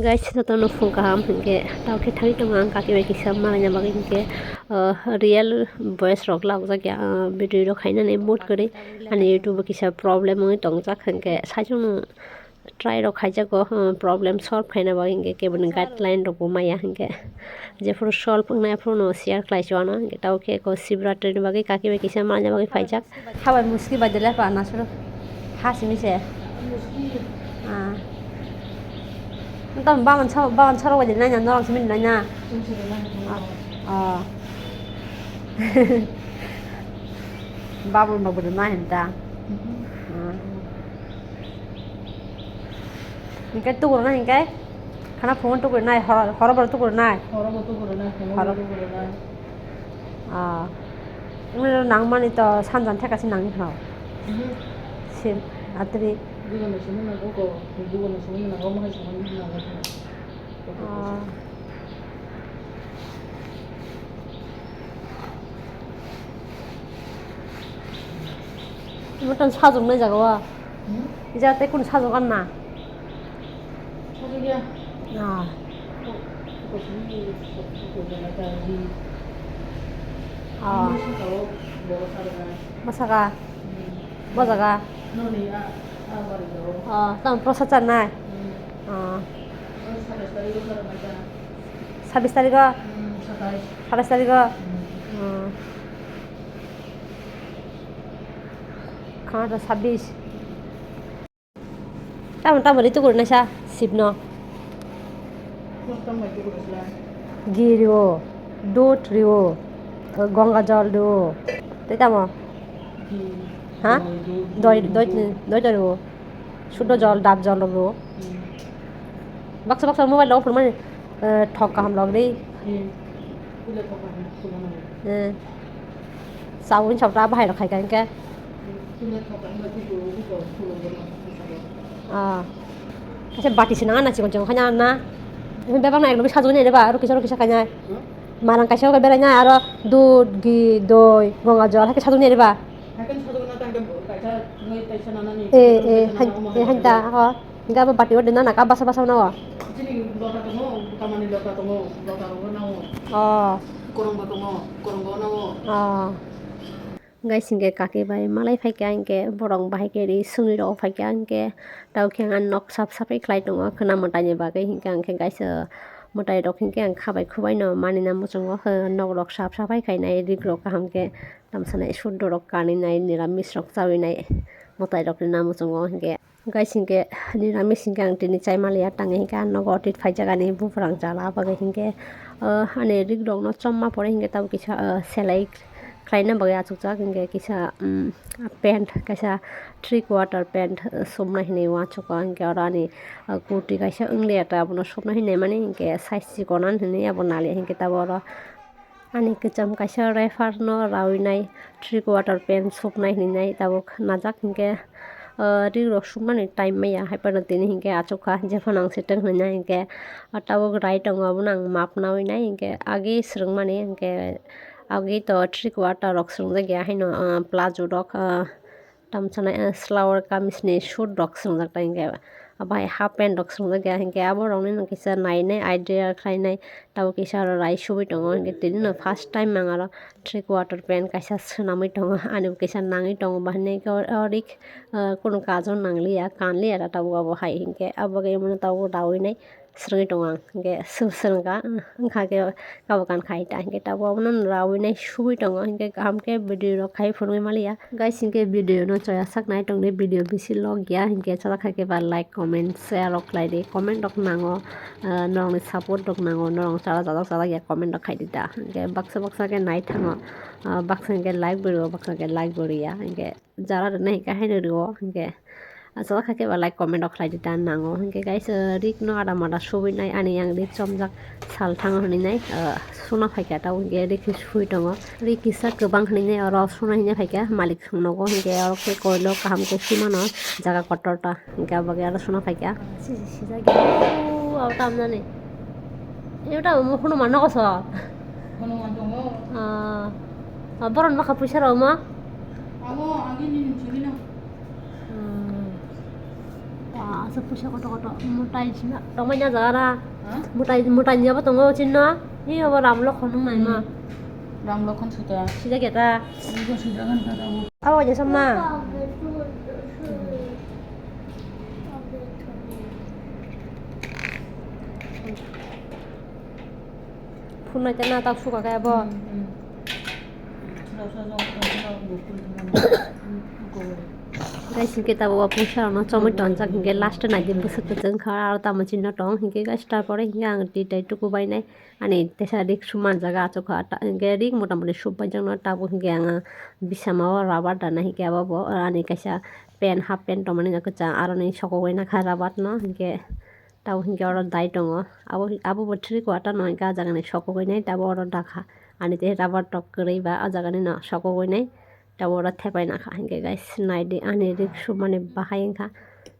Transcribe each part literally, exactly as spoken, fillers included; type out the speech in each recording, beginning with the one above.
Guys, jotono phung kaham hinkhe, tamo khe thangwi tongo ang kaki bai kisa malaina bagwi hinkhe, uh, real voice rok labjak ya, uh, video rok khainani mood kwrwi ani YouTube o kisa problem wngwi tongjak hinkhe, saichung try rok khaijago, uh, problem solve khaina bagwi hinkhe, keboni guideline rok bo maya hinkhe, jephuru solve wngnai aphuru no share khlai chuano hinkhe, tamo khe eko Shivratri ni bagwi kaki bai kisa malaina bagwi phaijak. Habai muski bai dele pa nasuru. Ha simi se. Ah. Nta baman sa, baman soro bai dele nanya norong simi nanya. Ah. Ah. Baman ba gudu na hinta. Ah. Hinkhe tukur na hinkhe. Khana phone tukur nai, horo, horo boro tukur nai. Horo bo tukur nai, phone Horo. Bo tukur nai. Ah. Wngmani nangmani to sanjan theka se nangni khna. Mhm. Sim, atri. Dugan no simi nango ko, dugan no simi nango, mo hai simi nango. Ah. Motan sajwk nai jaga wa. Hmm? Ija tei kun sajwk anna. Sajwk ya. Ah. Ko, ko sini, ko, ko jana ta di. Ah. Ini sih kalau bawa sajwk nai. Masaka. Hmm. Bo jaga. Noni a, a bari do. Ah, tamo prosad chanai. Hmm. Ah. Satais tarikh o sajwk nai ta. Satais tarikh o? Hmm, satais. Satais tarikh o? Hmm. Hmm. Khana to sabbis. Tamo, tamo ri tukur naisa sipno. Tamo ri tukur naisa. Ghee rio, dudh rio, Ganga jal rio. Tei tamo? Ghee. Ha? Doi, doi, doi, doi, doi to rio. Suddo jol, dab jol rok rio. Hmm. Baksa baksa mobile rok phunukmani, eh, thok kaham rok ri. Hmm. Puila thok kaham phunukmani. Eh. Chawin chawta bahai rok khai ka hinkhe. Hmm. Puila thok kaham bai phunukmani. Ah. Kaisa bati se nang na chikon chikon khaina na. Bebak na ekdom sajwk nai ba, aro kisa aro kisa khaina. Hmm? Marang kaisa khe berai na aro dudh, ghee, doi, Ganga jol hai khe sajwk nai ba. Haikhe sajwk na tang khe kaisa nai kaisa nanani. Eh, eh, hai, eh, hai da, ho. Hinkhe abo bati o de nana ka basa basa no. Chini lota tongo, tamani lota tongo, lota rogo nango. Oh. Korongbo tongo, korongbo nango. Oh. Guys, hinkhe kaki bai malai phaikha hinkhe borok bahai khe ri swnwi rok phaikha hinkhe tamo khe ang nok sap sapai khlai tongo khwna mwtai ni bagwi hinkhe ang khe guys, uh, mwtai rok hinkhe ang khabai khubai no manina muchungo, uh, nok rok sap sapai khainai rik rok kaham khe. Tamo sanai suddo rok kanwi nai, niramis rok chawi nai, mwtai rok ni namo chwngo hinkhe. Guys, hinkhe niramis hinkhe ang tini chai manliya, tangwi hinkhe ang nogo otit phaijak ani buphang chala bagwi hinkhe, ah, ani rik rok no chomma pore hinkhe tabuk kisa, ah, selai khlaina bagwi achukjak hinkhe kisa, um, pant kaisa three quarter pant, ah, sumna hinwi uansukha hinkhe oro ani, ah, kurti kaisa wngliya ta abono sumna hinwi mani hinkhe size chikon ani hinwi abo naliya hinkhe tabuk oro. Ani kwcham kaisa wrapper no rawi nai, three quarter pant suknai hinwi nai tabuk najak hinkhe, ah, rik rok sukmani time maya haiphano tini hinkhe achukha, jephano ang swtwng hinwi nai hinkhe, ah, tabuk rai tongo abono ang map nawi nai hinkhe agi swrwngmani hinkhe agi to three quarter rok swrwngjak ya haino, ah, plazo rok, ah, Tamo sanai, eh, salwar kamis ni suit rok swngjak tai hinkhe, abo hai half pant rok swngjak ya hinkhe abo rok nini kisa nai nai idea khlai nai, tabuk kisa aro rai subui tongo hinkhe tini no first time ang aro three quarter pant kaisa swnamwi tongo, ani bo kisa nangwi tongo, bahai nai khe orik, eh, kunu kajor nangliya, kanliya da tabuk abo hai hinkhe abo bagwi tabuk dawi nai. Swrwngwi tongo ang, hinkhe sw-, swrwngkha, wngkha khe kabo kan khai ta, hinkhe tabuk abono rawi nai subui tongo, hinkhe kaham khe video rok khai phunugwi maliya. Guys, hinkhe video no choya sak nai tongdi, video bisi log ya, hinkhe chajak khai khe ba like, comment, share rok khlai di, comment rok nango, ah, norokni support rok nango, norok chara chajak chajak ya comment rok khai di ta, hinkhe baksa baksa khe nai thango, ah, baksa hinkhe like bo rwo, baksa hinkhe like bo rwya, hinkhe. Jara rwna hinkhe haino rwo hinkhe. Achalo kha khe ba like comment rok khlai di ta nango. Hinkhe guys, uh, rik no ada mada subui nai ani yang rik chomjak sal thango hinwi nai, uh, suna phaikha ta hinkhe rik khe sui tongo. Rik kisa kwbang hinwi nai oro suna hinwi phaikha malik nogo hinkhe oro khe koilo kaham khe sui mano jaga kotor ta hinkhe abo bagwi aro suna phaikha. Si, si, sijak ya. Abo tamjani. Ebo ta omo hwnwi mano koso. Hwnwi man tongo. Ah, ah, boron bwkha puisa rok omo. Abo agi ni nini chini na. Hmm. Wah, asa puisa koto koto. Mutai sina. Tongmai na jaga ra. Ha? Mutai, mutai ni abo tongo chinno. Hi abo Ram Lokhon nung nai ma. Hmm. Ram Lokhon suta. Sida keta. Ini kok sida kan kata abo. Abo aja sama. Phunai tena tak suka kaya bo. Hmm, hmm. Guys, hinkhe tabuk o puisa rokno chomui tonjak hinkhe last o naidi bwswk kwchwng kha aro tamo chinno tong hinkhe guys, tarpore hinkhe ang twi tai tuku bainai ani tesa rik suma jaga achuk kha ta hinkhe rik motamoti suk baijakno tabuk hinkhe ang bisama o rubber dana hinkhe abo bo ani kaisa pant half pant tongmani kwchang aroni sokogwi nakha rubber no hinkhe. Tabuk hinkhe oro dai tongo. Abo, abo bo three quarter no hinkhe ah jagani sokogwi nai, tabuk oro dakha. Ani tei rubber tok kwrwi ba ah jagani no sokogwi nai. Tabuk oro thepai nakha hinkhe guys, naidi ani rik sumani bahai wngkha.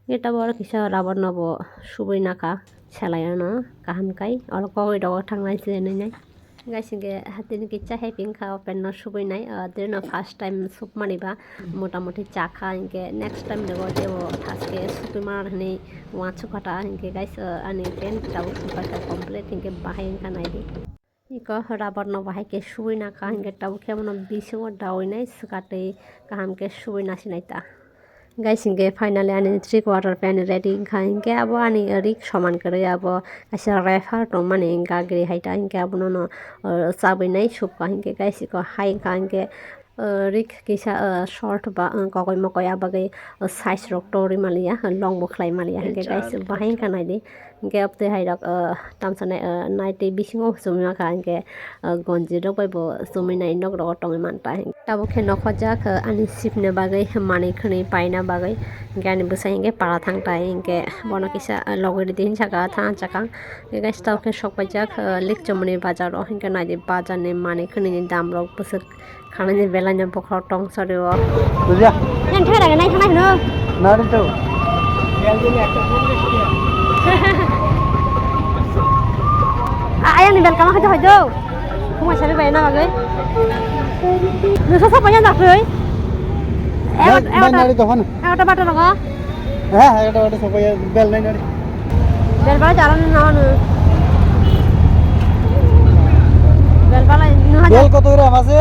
Hinkhe tabuk oro kisa rubber no bo subui nakha, selai ano kaham kai. Oro kogwi rogo thanglai se nai nai. Guys, hinkhe hatini kisa happy wngkha, open no subui nai, ah, tei no first time sukmani ba, motamoti chakha, hinkhe next time rego tebo thaske sukui mana hinwi wansuk kha ta, hinkhe guys, ah, ani pant tabuk supai kha complete, hinkhe bahai wngkha naidi. Iko rubber no bahai khe subui nakha, hinkhe tabuk khe bono bisingo daui nai swkatwi kaham khe subui nasi nai ta. Guys, hinkhe finally ani three quarter pant ready wngkha, hinkhe abo ani rik soman kwrwi abo kaisa wrapper tongmani gagri hai ta, hinkhe abono no, uh, chabwi nai subkha, hinkhe guys, iko hai wngkha, hinkhe, uh, rik kisa, uh, short ba, uh, kokoi mokoi, ah bagwi, uh, size rok torwi maliya, long bo khlai maliya, hinkhe guys, bahai wngkha naidi. Hinkhe abtwi hai rok, ah, tamsa nai, ah, naitwi bisingo chumui mankha, hinkhe, ah, gonji rok bai bo chumui nai nok rogo tongwi manta. Tabuk khe nokhorjak, ah, ani sipni bagwi manwi khwnwi paina bagwi. Hinkhe ani bwsai hinkhe para thang tai, hinkhe bono kisa, ah, logwi ridi hinwi saka thang chakang. Hinkhe guys, tabuk khe sok paijak, ah, Likchomoni bazar o, hinkhe naidi bazar ni manwi khwnwi ni dam rok bwswk Khanani belai no bokhorok tong sori o. Buja. Yang thai raga nai thanai hino. Nari to. A, ayang ni belkam hojo hojo. Kuma sabi bai na bagai. Nusa sa panya nak koi. Nari to hon. Egarota bator rogo. Hah, egarota bator sokoi bel nai nari. Bel bala jalan na hanu. Bel bala nu hajar. Bel koto gram ase?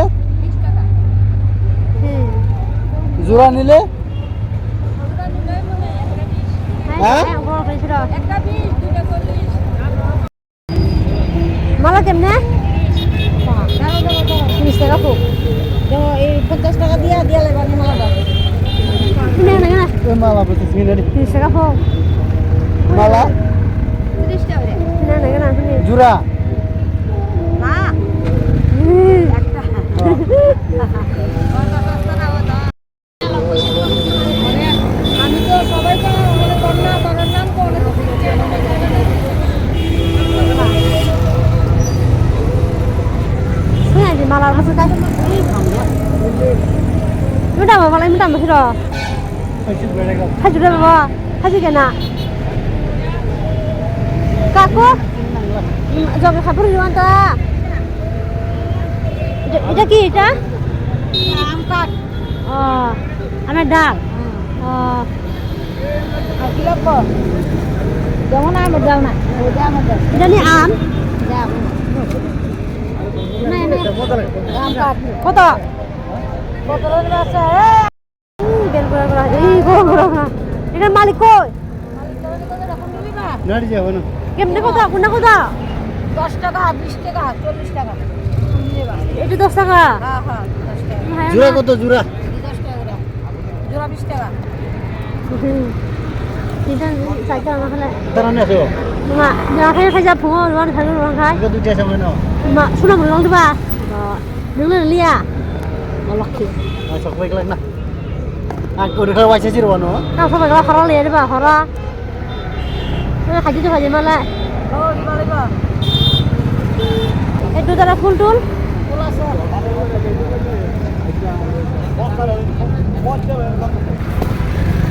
Hmm. Jura nile? Hah? Mala kemne? Tris taka po. Yo, ei ponchas taka diya, diya le bani mala da. Ini na na. E mala bo tis mina di. Tris taka po. Mala? Tris taka re. Ini na na ini. Jura. Ma. Hmm. Ekta. Sui aja malar masuk kan. Muda mau malah muda masuk dah. Haju dah bawa, haju kena. Kaku, joget khabur juan ta. Ita, ita ki ita? Angkat. Oh, amat dal. Oh. Kilo ko. Jangan amat dal na. Jangan dal. Ita ni am? Jangan. Nai, nai. Angkat. Koto? Koto rasa. Ih, bel gura gura, ih, gura gura gura. Ita malik koi? Nari ja hono. Kemne koto, kunna koto? Dos taka, bis taka, chollis taka. Ita dos taka? Ha, ha, dos taka. Jura koto jura? Dos taka jura. Jura bis taka. Ita sai taka na khale. Tara na so. Ma, ya khai khai ja phungo, luar khai luar khai. Ita tu jasa mana? Ma, suna mulong diba? Nung na liya. Malak ki. Ai sok bai kelak na. Ang kori khe waisa sir wano. Ang sobai khe horo le ba horo. Ani khaji to khaji mala. E dudara phul tul.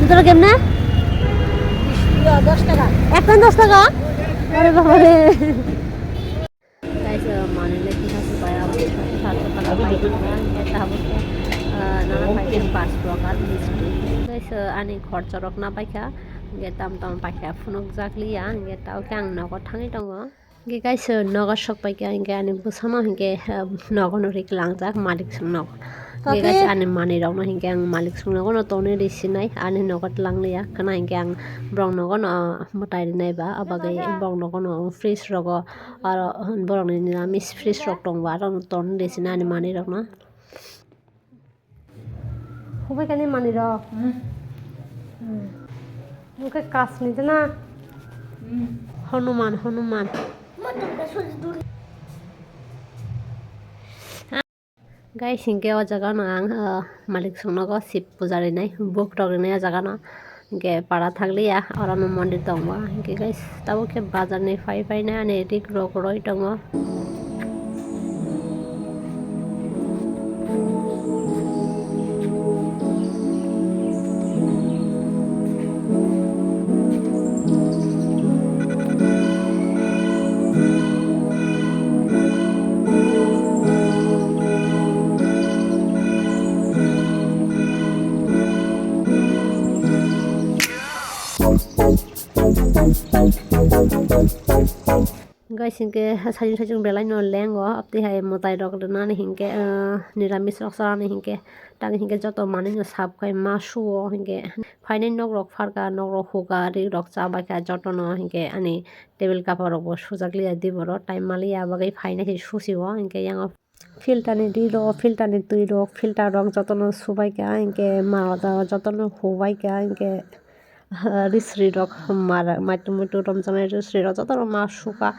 Dudara kemne? Dos taka. Ekta dos taka? Are baba re. Guys, uh, manui le kisa se bai abo kisa se sat taka bai kha, hingke tabuk ke, uh, nana pai khe bus program misti. Guys, uh, ani khorcha rok na pai kha, hingke tam tam pai kha phunuk jak liya, hingke tabuk ke ang nogo thangwi tongo. Hingke guys, uh, nogo sok pai kha, hingke ani bwsano hingke, uh, nogo no rik lang jak malik song nogo. Hingke guys, ani manui rok no hingke ang malik song nogo no tonwi ri sinai, ani nogo tlang liya, khna hingke ang borok nogo no, uh, mwtai rinai ba, abagwi borok nogo no fresh rogo. Aro borokni niramis fridge rok tongo, aro ton de sinani manwi rokno. Hubai kani manwi rok. Oke kasni dana. Hanuman, Hanuman. Guys, hingke o jaga no ang, ah, malik songnogo Shiv puja rinai, buk rok rinai o jaga no. Hingke para thang liya, oro no mondir tongo. Hingke guys, tabuk khe bazar ni phai phai nai ani rik rok roi tongo. Guys, hingke sajung sajung belai no lengo, abtwi hai mwtai rok rwnani hingke, ah, niramis rok chanani hingke, tang hingke joto manwi no sap khai ma suo hingke, phainai nok rok pharkha, nok rok huka, ri rok chabaikha jotono hingke ani table cover rok bo sujak liya di borok, time maliya bagwi phainai se susi o hingke yango. Filter ni ri rok, filter ni twi rok, filter rok jotono subai kha, hinkhe mala jotono hubai kha, hinkhe risri rok mara maitu muitu romjaknai risri rok jotono ma sukha.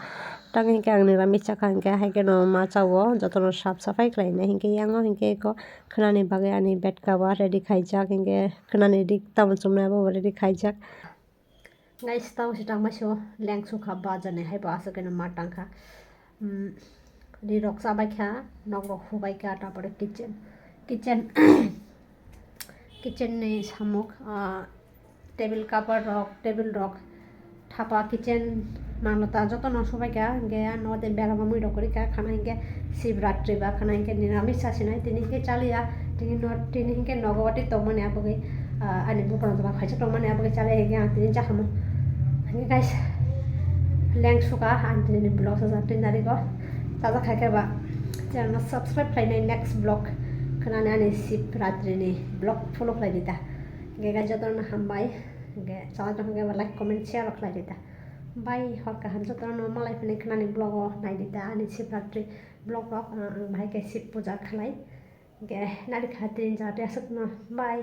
Tang hinkhe ang niramis chakha hinkhe haikheno ma chao, jotono sap saphai khlainai hinkhe yango hinkhe eko khwnani bagwi ani bed cover ready khaijak, hinkhe khwnani rik tamo chumnai abobo ready khaijak. Guys, tamo se tangma sio leng sukha bazar ni hai bo aswk khe no ma tangkha. Um, ri rok chabai kha, nok rok hubai kha, tapore kitchen, kitchen, kitchen ni samuk, ah, table cover rok, table rok, thapa kitchen, manota joto no subai kha, hingke ano de berama mui rok kwrwi kha, khana hingke Shivratri ba khana hingke niramis chasinai, tini hingke chaliya, tini no, tini hingke nogo watwi tongmani abagwi, ah, ani buphang jora khaisa tongmani abagwi chaliya hingke ang tini chakhamu. Hingke guys, leng sukha ang tini ni vlog sajak tin tarikh o, sajak khaikhe ba channel no subscribe khlainai, next vlog khwnani ani Shivratri ni vlog follow khlai di ta. Hingke guys, jotono hambai, hingke chajak tong hingke ba like, comment, share rok khlai di ta. Bye, hor kaham jotono malai phani khwnani vlog o nai di ta ani Shivratri vlog rok, ah, ang bahai khe Shiv puja khlai. Hingke nari kha tin jate aswk no. Bye.